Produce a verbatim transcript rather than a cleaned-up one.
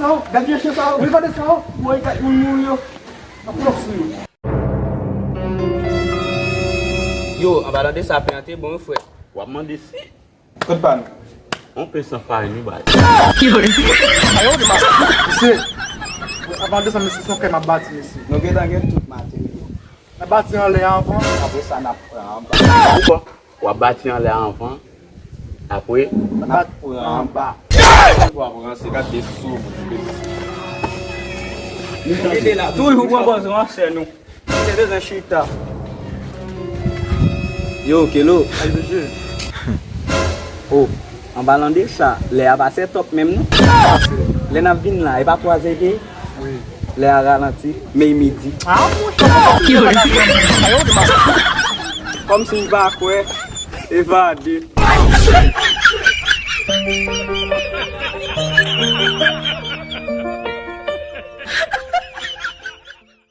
Gad vye chen sa yo. Wi, gade sa yo. Woy, gad moun mouri yo. Ap lòk sou yo. Yo, anba lande sa, pen an te bon, wi, frè. W ap mande si. Kot pa nou? On pen san farin, wi, bay. Mesye, anba lande sa, mesye, se yon kay m ap bati, mesye. Nou gentan gen tout materyo. N ap bati anlè a anvan. Apre sa, n ap pran anba. Ou kwè? W ap bati anlè a anvan. Apre, n ap pran anba. W ap ranse, gade de sou moun. Toujou pran pòz ransè nou. Te bezwen chita. Yo, Kelo. Ay, mesye. Oh, anba lande sa, lè a pa sètòp menm, non? Lè n ap vin la, e pa twa zè ke? Wi. Lè a ralanti, men midi. Ah, monchè. Kòmsi m pa kwè, evade.